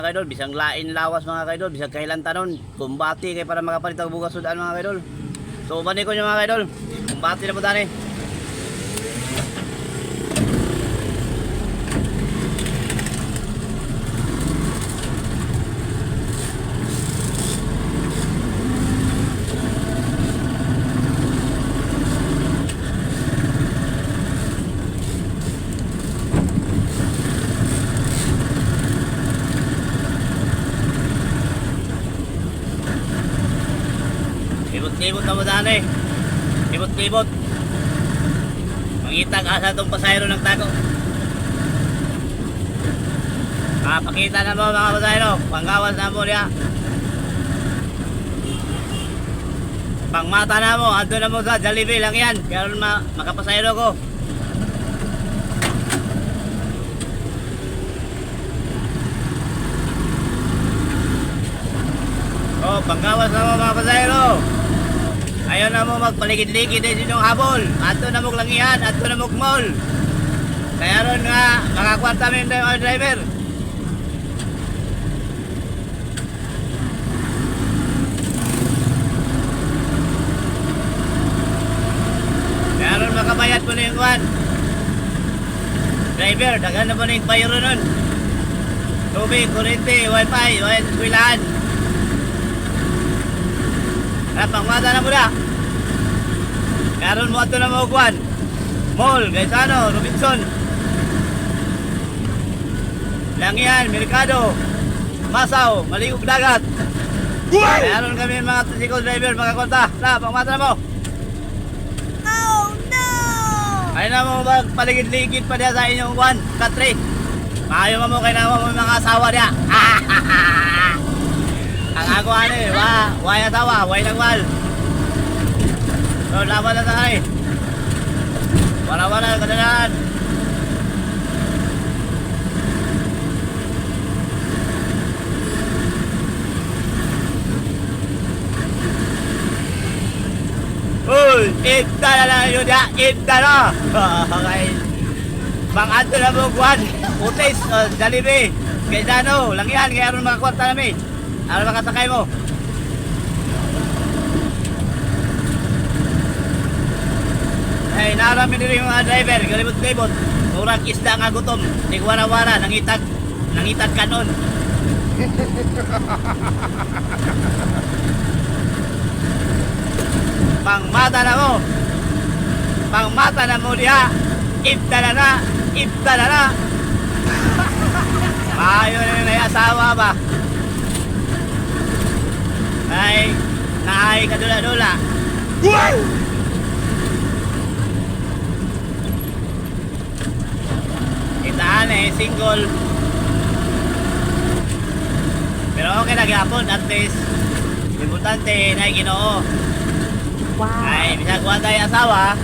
Kaidol, bisang lain lawas, mga kaidol, bisang kailan tanon, kumbati kay para makapalit og bugas sudan, mga kaidol. So uban ko nyo, mga kaidol, kumbati na po tani. Libot-libot na mo tani. Libot-libot. Mangitag asa tong pasayro ng tago. Pakita na mo, mga pasayro, panggawas na mo niya. Pangmata na mo, ando na mo sa Jollibee lang yan. Kaya makapasayro ko. Oh, panggawas na mo, mga pasayro. Ayaw na mo magpaligid-ligid din inyong habol. Ato na mo langihan, ato na mo mall. Kaya ron nga, makakwarta min mga driver. Kaya ron makabayad po na yung kwan. Driver, daghan na po na yung bayro nun. Tubig, kuryente, wifi, wifi, eskwelahan. Kaya pangmata na mo na. Karon mo ato na mo kwan. Mall, Gaisano, Robinson. Langian, Mercado, Masaw, Maligog Dagat. Meron kami mga tricycle driver, mga konta. Na, pangmata na mo. Oh no! Ay na mo paligid-ligid pa diya sa inyong kwan, katre. Maayo mo kay na mo mga asawa diya. Ang ako ano eh, wa, way asawa, way nagwal. So, laban na tayo. Wala-wala, kadalaan. Uy, ita na lang yun ya, ita na. Okay. Pang-ato na mo, Juan. Utis, oh, Jollibee. Gaisano, lang yan, kaya aron makakwarta nami. Aron makasakay mo. Ay, narami din yung mga driver, galibot-libot. Murag isda nga gutom, nigwara-wara, nangitag, nangitag kanon. Pangmata na mo. Pangmata na mo diha. Ibda na na, ibda na na. Maayo na yung may asawa ba? Ay, naay kadula-dula. Itaan eh, single. Pero okay na gyapon, at least. Importante na Ginoo. Wow! Ay, bisag wa tay asawa.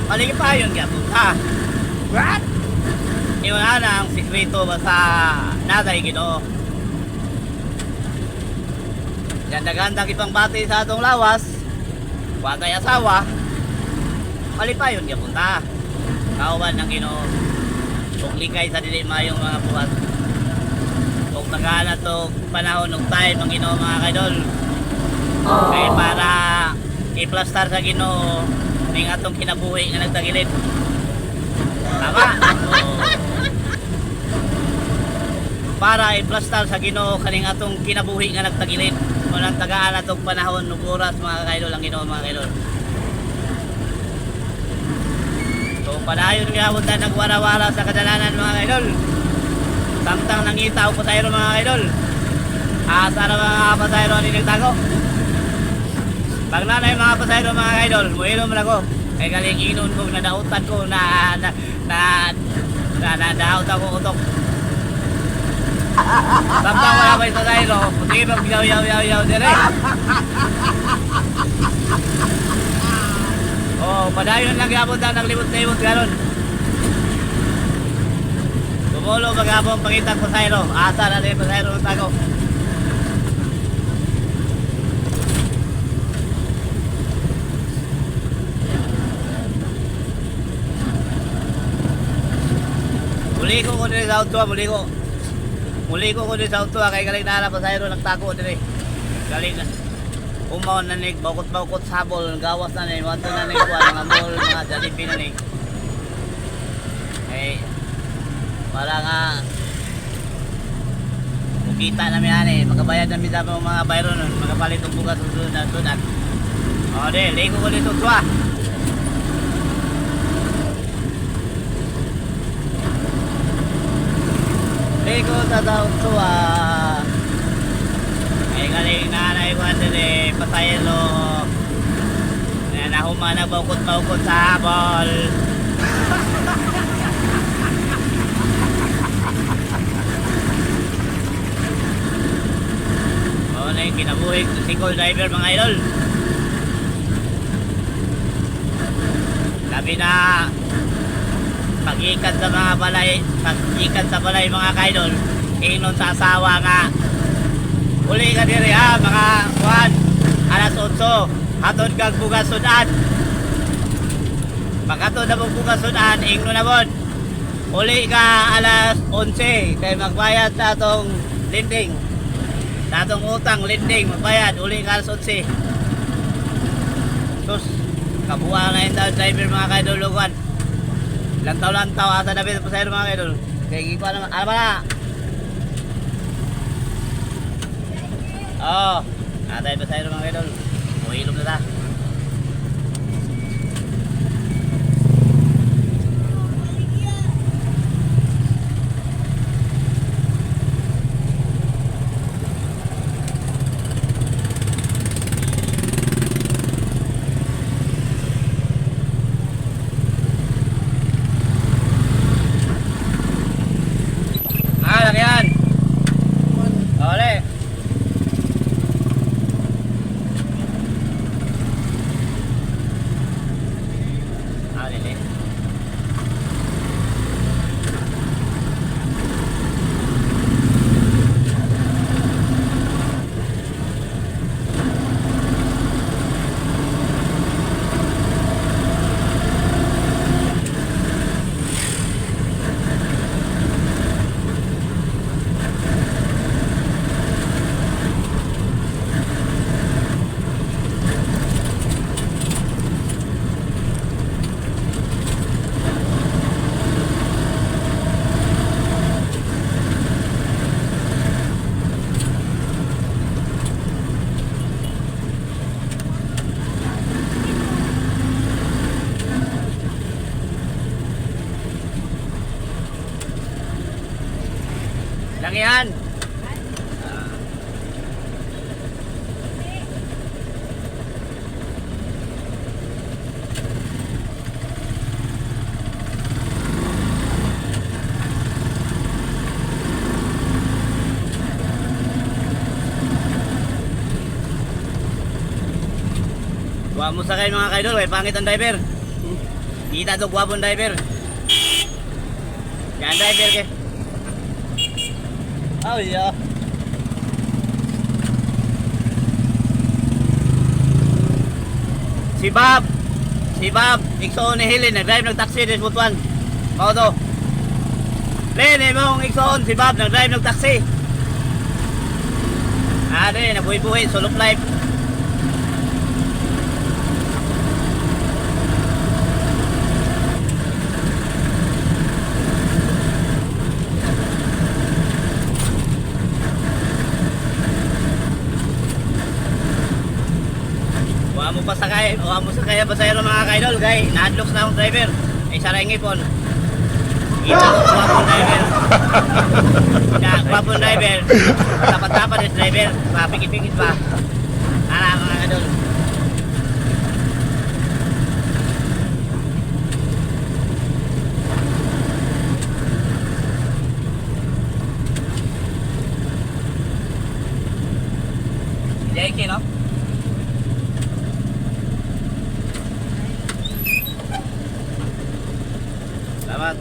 Paligi pa yun gyapon ta. What? Iwan na ang sikreto basta natay Ginoo. Ganda-ganda ipang bati sa atong lawas. Wa tay asawa. Malipayon gyapon ta. Kauban ng Ginoo. Ug likay sa dili mayong mga buhat. Ug tagala to panahon ug time ang Ginoo, mga kaidol. Kay para i-plastar sa Ginoo ning atong kinabuhi nga nagtagilid. Tama. Oo. Para i-plastar sa Ginoo kaning atong kinabuhi nga nagtagilid. Walang tagaan atong panahon ug oras, mga kaidol, ang Ginoo, mga kaidol. So padayon gyapon ta nagwara-wara sa kadalanan, mga kaidol. Samtang nangita og pasayro, mga kaidol. Asa ra mga pasayro ani nagtago? Pag nanay mga pasayro, mga kaidol, muilom na ko. Kay galing inon ko, nadautan ko, na na na na, na daot ako utok. Samtang wala pa yung pasayro, sige mag yaw yaw yaw yaw dire. Oh, padayon lang gyapon ta naglibot-libot karon. Tumulo maghapon pangitag pasayro. Asa na din pasayro ng tago. Muli ko diri sa auto, muli ko. Muli ko ko din sa auto kay galing na pasahero nagtago dire. Galing na. Umaw na ni bukot-bukot sabol, gawas na ni, wanto na ni kuan mga mall, mga Jollibee na ni. Eh, para nga mukita na mi ani, makabayad na mi sa mga bayro nun, makapalit og bugas ug sudan sudan. O di, ligo ko dito tuwa. Ligo sa daw tuwa. Ay galing na na ikuan din pasaylo. Na nahuma na bukot-bukot sa habol. Oo na yung kinabuhi sikol driver, mga idol. Sabi na pagikan sa mga balay, pagikan sa balay, mga kaidol, ingnon sa asawa nga, "Uli ka diri ha, mga kuan, alas 8, hatod kag bugas sudan." Paghatod na mong bugas sudan, ingnon na mon, "Uli ka alas 11 kay magbayad sa atong lending. Sa atong utang lending, magbayad, uli ka alas 11." Sus, kabuha na yung driver, mga kaidol, lugan. Lantaw-lantaw, asa na ba pasahero, mga kaidol? Kaya gikuha naman, ano ba na? Oo, oh, natay pasahero, mga kaidol. Muhilom na ta. Ah, laki yan. Ole. Ah, lili. Lakihan. Ah. Wa mo sakay, mga kaidol, kay pangit ang driver. Kita to gwapong driver. Yan driver ke. Oh yeah. Si Bob. Si Bob, igsoon ni Helen, nag-drive ng taxi din Butuan. Mao to. Len, imong igsoon si Bob, nag-drive ng taxi. Ade, nabuhi-buhi, sulok life. Wa mo pa sakay, wa mo sakay pasahero, mga kaidol, kay naadlok na akong driver. Ay sara ngipon. Kita ko gwapong driver. Ya, gwapong driver. Tapat-tapat is driver, mapikit-pikit pa. Ara, mga kaidol. JK, no? Salamat.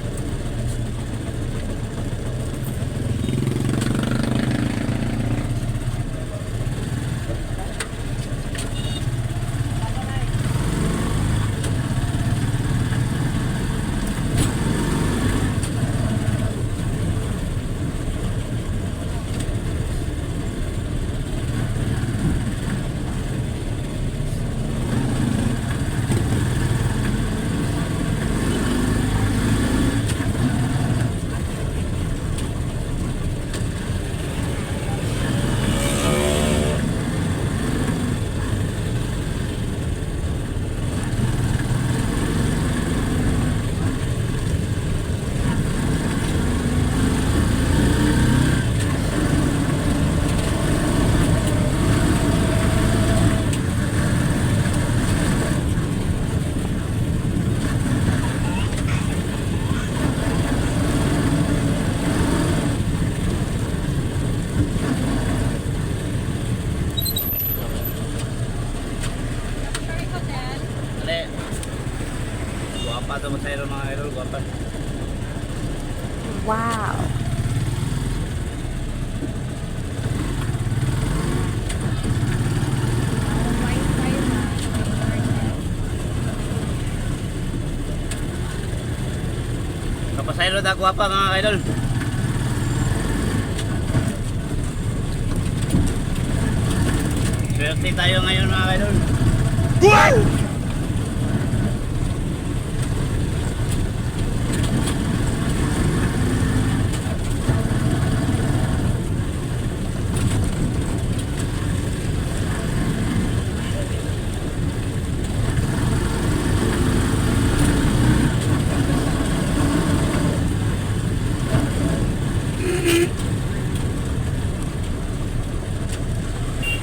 Luxury Hotel. Ale. Guwapa to masayro, mga idol, guwapa. Wow. Wi-Fi na. Internet. Kapasayro ta guwapa, mga idol. Swerte tayo ngayon, mga idol.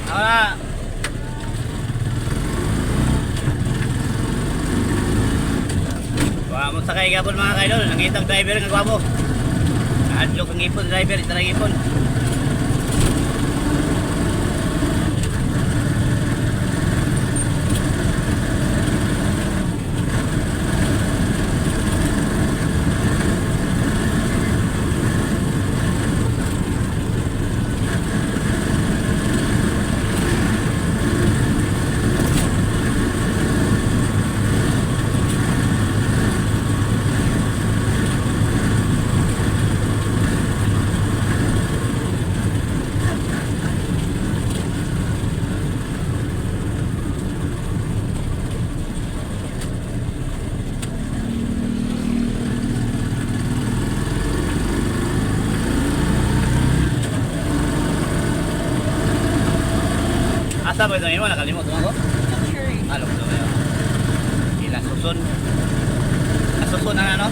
Ako na. Wa mo sakay gapon, mga kaidol, nangitang driver nga gwapo. Adlok ang ipon driver, isa lang ipon. Asa ba ito imo, nakalimot mo ko? Luxury. Ano ko ba? Ila susun. Susun ang ano?